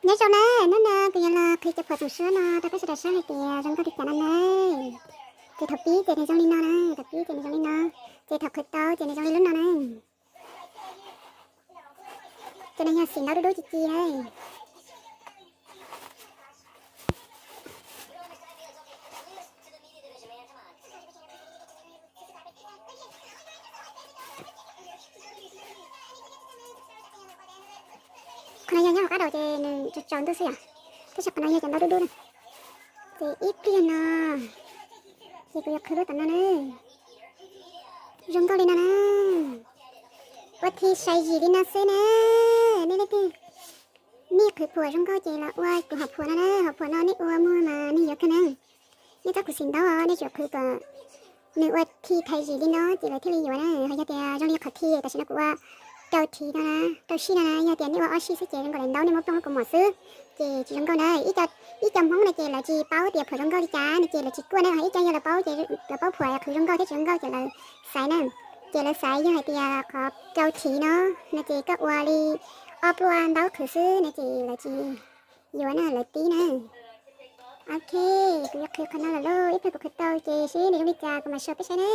Nyob zoo na, hnub no kuv yuav los qhwv cov phuam txoom suab no rau peb sawv daws saib hais tias zoo nkauj li cas no na. Ces thaum pib ces nws zoo li no na, thaum pib ces nws zoo li no, ces thaum qhwv tau ces nws zoo li lub no na. Ces nws yog xim ntaub dub dub ci ci na. Qhov no yog nyob hauv qab daus ces nws tsaus tsaus ntuj xwb yom. Tab sis qhov no yog cov ntaub dub dub na. Ces ib pliag no ces kuv yuav qhwv lub tom no na. Zoo nkauj li no na. Ua thi sai zim li no xwb na. Nej leej twg nej qhwv phuam zoo nkauj ces los ua kuv hom phuam no na, hom phuam no nej ua muag mas nej yuav kawg na. Nej txhob khuv xim ntaub, nej tsuas qhwv kom nws ua thi thaiv zim li no ces lawv thiaj li yuav na. Ho yog tias zoo li qhov thi tam sim no kuv ua rau thiv no na, rau sij no na, yog tias nej ua ob sij xwb ces zoo nkaus li ntaub nej muab plooj lub kaus mom xwb ces tsis zoo nkauj na. Ib co Hmoob no ces lawv tsis paub tias phuam zoo nkauj li cas no ces lawv tsis kuaj na, ho ib co yog lawv paub ces lawv paub phuam qhwv zoo nkauj thiab tsis zoo nkauj ces lawv xaiv na. Ces lawv xaiv yog hais tias qhov rau thiv no, no ces koj ua li ob pluaj ntaub qhwv xwb no ces lawv tsis yuav na, lawv tib na. Ok, kuv yuav qhwv qhov no lawm lauj, ib pliag kuv qhwv tau ces seb nws zoo li cas kuv mam show peb saib ne.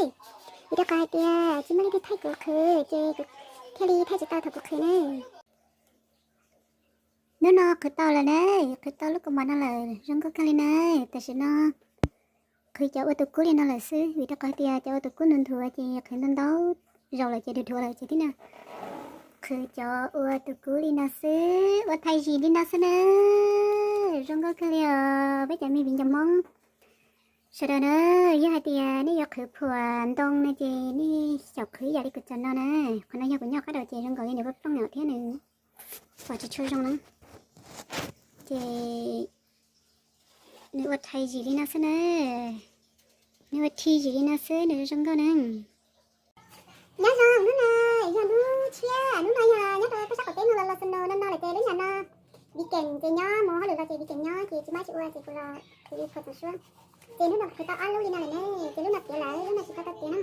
Vim rau qhov hais tias tsis muaj leej twg thaij kuv qhwv ces kuv thiaj li thaij tsis tau thaum kuv qhwv ne. Hnub no qhwv tau lawm na, qhwv tau lub kaus mom no lawm, zoo nkauj kawg li na. Tam sim no qhwv cov ua tus kub li no lawm xwb, vim rau qhov tias cov ua tus kub nthuav nthuav ces qhwv ntau ntau zaus lawm ces dhuav dhuav lawm ces thiaj li qhwv cov ua tus kub li no xwb, ua thaiv zim li no xwb na. Zoo nkauj kawg li os peb cov me viv ncaus Hmoob sawv daws na. Yog hais tias nej yuav qhwv phuam ntoo no ces nej xyaum qhwv ib yam li kuv cov no na. Qhov no yog kuv nyob qab daus ces zoo nkaus li nws plooj nws thiab nws pom tsis tshua zoo na. Ces nws ua thaiv zim li no xwb na, nws ua thi zim li no xwb nws zoo nkauj na. Nyob zoo, hnub no yog hnub tshiab, hnub no yog nyob rau peb sab qaum teb no los los snow no no lawm ces lub nyam no Viv Kees ces nyob mus hauj lwm los ces Viv Kees nyob ces tsis muaj dab tsi ua ces kuv los qhwv phuam txoom suab. Ces hnub no qhwv tau ob lub li no lawm ne, ces lub no tiav lawm, lub no tsis tau tau tiav na.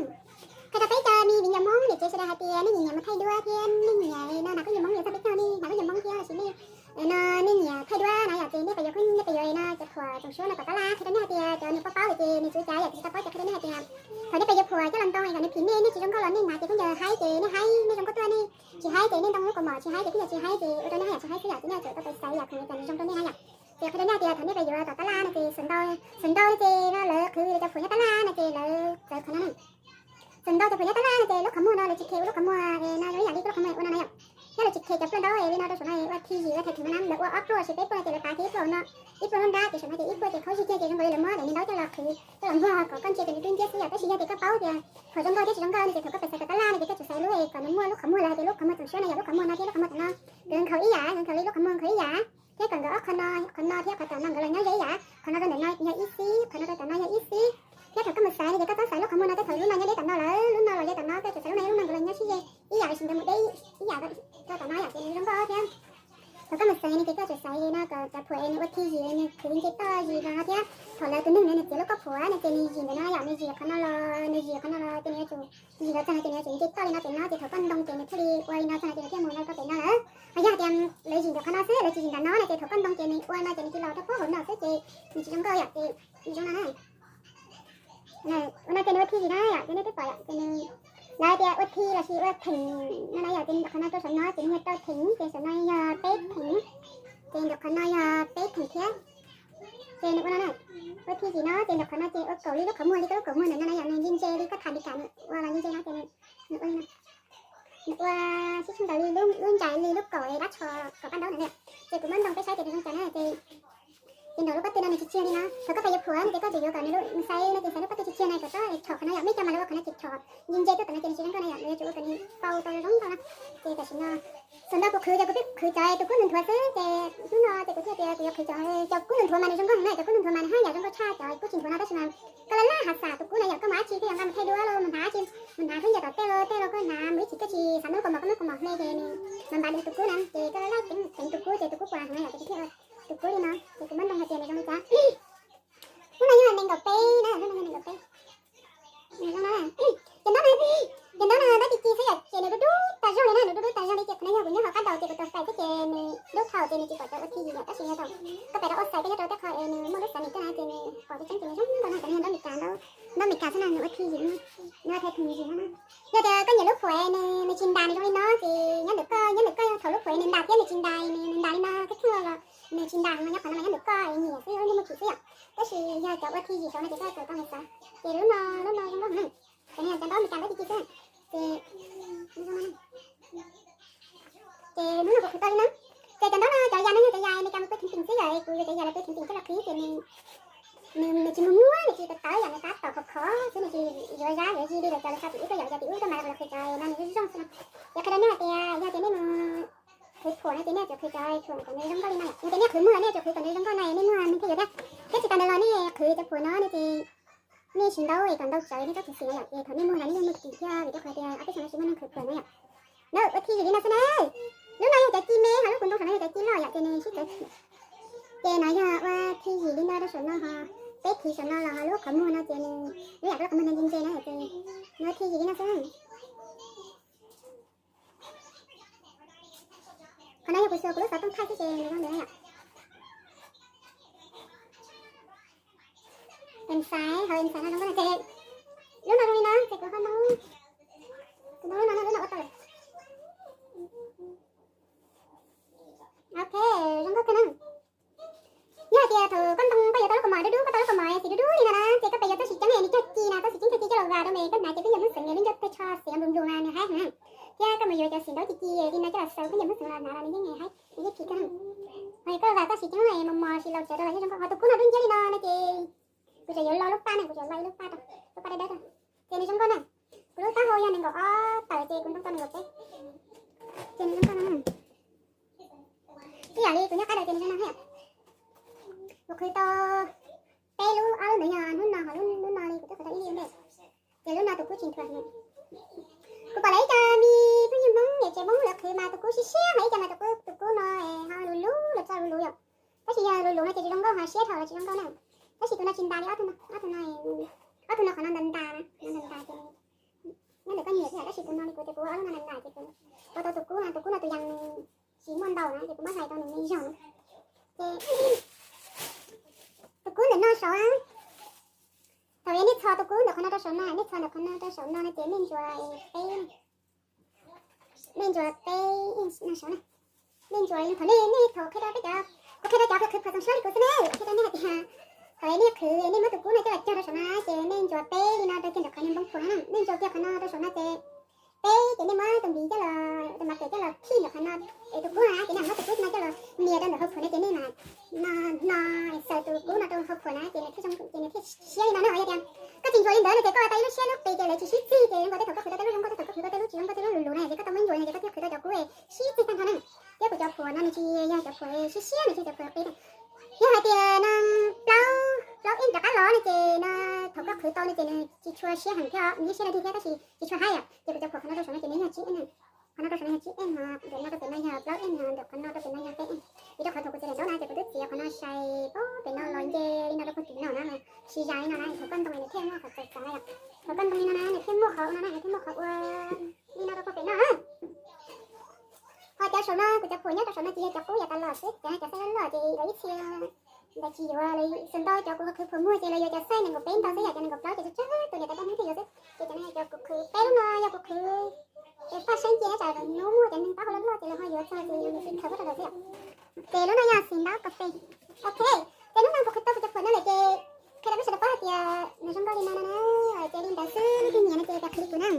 Qhia rau peb cov me viv ncaus Hmoob niam tsev sawv daws hais tias nej nyiam nyiam mus thaij duab thiab nej nyiam no hnav kuj yog Hmoob yog txog peb caug nej hnav kuj yog Hmoob thiab los sis nej no nej nyiam thaij duab na yom, ces nej pais yuav, nej pais yuav no cov phuam txoom suab no tom tab laj, qhia rau nej hais tias cov nws paub paub lawm ces nws tsuav cas yom, ces tsis tau paub ces qhia rau nej hais tias thaum nej pais yuav phuam coj los ntoo kom nws phim nej, nej tsis zoo nkauj los nej hnav ces phooj ywg haib ces nej haib, nej zoo nkauj tuaj, nej tsis haib ces nej ntoo lub kaus mom tsis haib ces phooj ywg tsis haib ces ua rau nej haib yam tsis haib xwb yom, ces nej yuav tsum tau pais xaiv yam khoom li cas nws zoo rau nej na yom. Ces qhia rau nej hais tias thaum nej pais yuav tom tab laj no ces xav ntau, xav ntau ces no lawv qhwv cov phuam nyob tab laj no ces lawv txawv qhov no na. Xav ntau cov phuam nyob tab laj no ces lub qhov muag no lawv tsis khe ua lub qhov muag no zoo ib yam li lub qhov muag ua no na yom. Yog lawv tsis khe cov pluaj ntaub li no rau saum no ua thi zim ua thaiv theem no na, lawv ua ob pluaj los sis peb pluaj no ces lawv tav kiag ib pluaj no, ib pluaj lub nrab ces saum no ces ib pluaj ces khaub zig kiag ces zoo nkaus li lawv muab daim niag ntaub coj los qhwv, coj los npuag kom koj ntsia ces nws dub nciab xwb yom. Tab sis yog tias koj paub tias phuam zoo nkauj thiab tsis zoo nkauj no ces thaum koj pais xaiv tom tab laj no ces koj tsum xaiv lub kom nws muaj lub qhov muag lawv hais tias lub qhov muag txoom suab no yom, lub qhov muag no thiab lub qhov muag tom no nkawd nkhaus ib yam, nkhaus li lub qhov muag nkhaus ib yam, thiab kom nkawd ob qhov no, qhov no thiab qhov tom no nkawd los nyob ze ib yam, qhov no rau ntawm no yog ib xib, qhov no rau tom no yog ib xib. Thiab thaum koj mus xaiv no ces koj txhob xaiv lub qhov muag no tej, thaum lub no nyob deb tom no lawm, lub no los ze tom no, koj tsum xaiv lub no, lub no nkawd los nyob sib ze ib yam, los sis nkawd mus deb ib yam rau tom no yom, ces nws zoo nkauj thiab. Thaum koj mus xaiv no ces koj tsum xaiv no kom cov phuam es nws ua thi zim nws khwv nce toj zis no thiab. Thaum lawv tus neeg no nws txiav lub kauj phuam no ces nws zim ntawm no yom, nws zim qhov no los, nws zim qhov no los ces nws yuav tsum, zim ntawd txog no ces nws yuav tsum nce toj li no pem no, ces thaum koj ntoo ces nws thiaj li ua li no txog no ces nws thiaj mus no rau pem no lawm. Ho yog hais tias lawv zim ntawm qhov no xwb, lawv tsis zim ntawm no na ces thaum koj ntoo ces nws ua no ces nws tig los rau puag hauv no xwb ces nws tsis zoo nkauj yom, ces nws zoo no na. Ua no ces nws ua thi zim no yom, ces nej twb pom yom, ces nws, lawv tias ua thi los sis ua theem no na yom, ces nws qhov no rau saum no ces nws yog rau theem, ces saum no yog peb theem, ces nws qhov no yog peb theem thiab. Ces nws ua no na, ua thi zim no ces nws qhov no ces ua kaum li lub qhov muag li koj lub kaus muag ntawm no na yom, nws ntse ntse li koj tham li kam nws ua los ntse ntse no ces nws ua li no. Nws ua sib tshuj ntawd li lub ntsais li lub kaum dab tsho kaum paj ntaub ntawd na. Ces kuv muab ntoo peb saib ces nws zoo cas na ces, ces nraum lub pob tw no nws tsis txiag li no. Thaum koj pais yuav phuam no ces koj tsum yuav kom nws lub, nws xaiv no ces xaiv lub pob tw tsis txiag na kom txhob tshom qhov no yom, nej cov mas lawv ua qhov no ces tshom ntse ntse tuaj tom no ces nws tsis zoo nkauj na yom, lawv yuav tsum ua kom nws tau tau zoo nkauj no. Ces tam sim no xav ntau kuv qhwv ces kuv pheej qhwv cov tus kub nthuav nthuav xwb ces hnub no ces kuv thiaj tias kuv yuav qhwv cov, cov kub nthuav nthuav mas nws zoo nkauj heev na, cov kub nthuav nthuav mas nws haj yam zoo nkauj tshaj cov kub tsis nthuav no tab sis mas koj laj laj hav xas tus kub na yom, koj mus dab tsi koj yuav nqa mus thaij duab los mus hnav dab tsi, mus hnav khaub ncaws tom tej los tej los koj hnav mus ib chim koj tsis xav muab lub kaus mom, koj muab kaus mom hle ces nws mas npav li tus kub na, ces koj laj laj teev tus kub ces tus kub puas heev na yom, ces kuv thiaj ua tus kub li no. Ces kuv muab ntoo hais tias nws zoo li cas. Hnub no yog nees nkaum peb na, hnub no yog nees nkaum peb. Ces ntaub no, ces ntaub no ntaub ci ci xwb yom, ces nws dub dub tas zog li na, nws dub dub tas zog li ces qhov no yog kuv nyob hauv qab daus ces kuv tau fais xwb ces nws Thaum ces nws tsis pom cov ua thij yim yom, tab sis yog thaum koj pem rau ua xais koj nyob rau tej qho es nws muaj lub xav nim koj na ces nws pom cov tseeb ces nws zoo nkauj no ces nws yog ntaub Mis Kas, ntaub Mis Kas xwb na, nws ua thij yim, nws ua thij thwm yim no na. Yog tias koj nyiam lub phuam nws tsis ntas nws zoo li no ces nyob ntawm koj, nyob ntawm koj thaum lub phuam nws ntas thiab nws tsis ntas, nws ntas li no kheej kheej los nws tsis ntas no, nyob qhov no mas nyob ntawm koj nyiam xwb, muaj chim xwb yom. Tab sis yog cov ua thij yim saud no ces koj txawm tau mus xav. Ces lub no, lub no zoo nkauj heev, cov no yog cov ntaub Mis Kas ntaub ci ci xwb. Ces ces hnub no kuv qhwv tau li na. Ces cov ntaub no cov yas no yog cov yas Amelikas mus pw theev peem xwb yom, kuv yuav cov yas lawv pw theev coj los qhwv ces nws, nws tsis mus muab, nws tsis tawv tawv yom, nws tab tom khov khov xwb, nws tsis yuav zab yuav zis li lawv cov lawv xa tim ub tuaj yom, cov tim ub tuaj mas lawv qhwv cov no nws zoo zoo xwb no. Ces qhia rau nej hais tias yog tias nej mus qhwv phuam no ces nej yuav tsum qhwv cov phuam kom nws zoo nkauj li no yom, yog tias nej qhwv muag los nej yuav tsum qhwv kom nws zoo nkauj no nej muag nws thiaj yuav tiag. Thiab tsis tas ntawd los nej qhwv cov phuam no nej ces nej tsis ntaub es kom ntau tsawv nej txhob txwv xim no yom, ces thaum nej muag los nej yeej muag kim thiab vim rau qhov tias ob peb xyoos no tsis muaj neeg qhwv phuam no yom. Lawv ua thij yim li no xwb na. Lub no yog cov ci me, ho lub kuv ntoo saum no yog cov ci loj yom, ces nws sib txawv. Ces no yog ua thij yim li no rau saum no ho, peb thim saum no los ho lub qhov muag no ces nws, lub yam lub qhov muag no ntse ntse na ces nws ua thij yim li no xwb. Qhov no yog kuv xuas kuv lub xov tooj thaij xwb ces nws zoo ntawd yom. Em xaiv, hauv em xaiv no zoo nkauj no ces lub no zoo li no ces kuv ho ntoo, kuv ntoo lub no, lub no ua tau lawm. Ok, zoo nkauj kawg na. Yog hais tias thaum koj ntoo koj yuav tau lub kaus mom dub dub, koj tau lub kaus mom xim dub dub li no na ces koj pem yuav txoj siv ceeb nws cog ci na, txoj siv ceeb cog ci coj los vas rau me koj hnav ces pheej yuav muab xeev nws lub ncauj tej tsho xeev nplus nplus na nws haib heev. Thiab koj mus yuav cov xim ntaub ci ci li no coj los xaws pheej yuav muab xeev los hnav los nws yeej haib, nws yeej phim kawg na. Ho koj vas txoj siv ceeb no mos mos siv laus tsawv rau los yeej zoo nkauj, ho tus kub no dub nciab li no no ces kuv tseem yuav lo lub paj na, kuv tseem lo ib lub paj rau, lub paj dawb dawb rau. Ces nws zoo nkauj na. Kuv lub taub hau yog nees nkaum ob tawm ces kuv ntoo tau nees nkaum peb. Ces nws zoo nkauj na. Ib yam li kuv nyob qab lawm ces nws zoo no thiab. Kuv qhwv tau peb lub, ob lub ntawd yog hnub no, ho lub no li kuv twb qhwv tau ib lub ntej. Ces lub no tus kub tsis nrhuav. Kuv pom lawv ib co me phooj ywg Hmoob niam tsev Hmoob lawv qhwv mas tus kub siab siab, ho ib co mas tus kub, tus kub no ho lus lus los txog lus lus yom. Tab sis yog lus lus no ces tsis zoo nkauj, ho siab dhau los tsis zoo nkauj na. Tab sis tus no tsis ntas li ob tug no, ob tug no, ob tug no qhov no ntas ntas na, no ntas ntas ces nyob ntawm koj nyiam xwb, tab sis tus no li kuv ces kuv ua ob lub no ntas ntas ces kuv ua tau tus kub no, tus kub no tus yees tsis muaj ntau na ces kuv muab hlais tau nws me zog na. Ces tus kub ntawm no saud, thaum nej txhos tus kub ntawm qhov no rau saum no, nej txhos ntawm qhov no rau saum no no ces nej ntsuas peb, nej ntsuas peb inch no saud na. Nej ntsuas thaum nej, nej thaum qhia rau peb cov, kuv qhia rau cov qhwv phuam txoos suab li kuv xwb ne, qhia rau nej hais tias thaum nej qhwv nej muab tus kub no coj los cog rau saum no ces nej ntsuas peb li no rau kiag ntawm qhov niag npoo phuam no, nej ntsuas kiag qhov no rau saum no ces peb ces nej muab tus npiv coj los, tus mas pem coj los khij ntawm qhov no es tus kub no ces nej muab tus kub no coj los nias rau ntawm hauv phuam no ces nej mam no, no xaws tus kub no rau hauv phuam na ces nws thiaj zoo, ces nws thiaj siab li no na. Yog tias koj tsis ntsuas li ntawd no ces koj ua tau ib lub siab lub qis ces lawv tsis sib txig ces zoo nkaus tej thaum koj qhwv tau tej lub zoo nkauj, tej thaum koj qhwv tau tej lub tsis zoo nkauj, tej lub lus lus na ces koj tau muab ntsuas no ces koj thiaj qhwv tau cov kub siab txig tag nrho na. Thiab kuv cov phuam no nws tsis yog cov phuam siab siab, nws tsis yog cov phuam qis na. Yog hais tias nees plaub, plaub inch rov qab los no ces no thaum koj qhwv tau no ces nws tsis tshua siab heev thiab, nws yeej siab dog dig thiab tab sis tsis tshua haib yom. Ces kuv cov phuam qhov no rau saum no ces nws yog tsib inch, qhov no rau saum no yog tsib inch, ntawm no rau pem no yog plaub inch, ntawm qhov no rau pem no yog peb inch. Vim rau qhov thaum kuv txiav daim ntaub na ces kuv twb txiav qhov no sai pem no los nce li no rau puag tim no na, siv zam li no na, thaum koj ntoo nws thiaj muaj qhov txawv txav yom. Thaum koj ntoo li no na nws thiaj muaj qhov ua no na, nws thiaj muaj qhov ua li no rau puag pem no. Ho cov saum no kuv cov phuam nyob rau saum no ces yog cov qub yam tas los xwb, cov no cov xaib loj loj ces lawv ib txhia ntawd tsis yuav, lawv xav ntau cov kuv qhwv phuam muag ces lawv yuav cov xaib nees nkaum peb ntau xwb yom, cov nees nkaum plaub ces tsawg tsawg tus niam tais paj hnub thiaj yuav xwb. Ces cov no yog cov kuv qhwv, peb lub no yog kuv qhwv es faj seeb ces tsam hnub muaj cov neeg pab hau loj loj ces lawv ho yuav txog ces nws tsis khaws huab rau lawv xwb yom. Ces lub no yog xim ntaub kas fes. Ok, ces hnub no kuv qhwv tau kuv cov phuam no lawm ces qhia rau peb sawv daws paub hais tias nws zoo nkauj li no no na. Ces li ntawd xwb, leej twg nyiam no ces pab qhwv li kuv na.